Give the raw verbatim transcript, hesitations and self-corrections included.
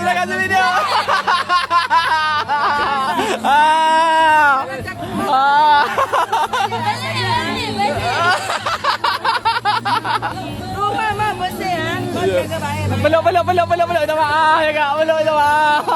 Terima kasih video. Ah. Ah. Rumah mah bersih, ah. Kau jaga baik. Peluk, peluk, peluk, peluk, peluk. Minta maaf, ya, Kak. Peluk, minta maaf.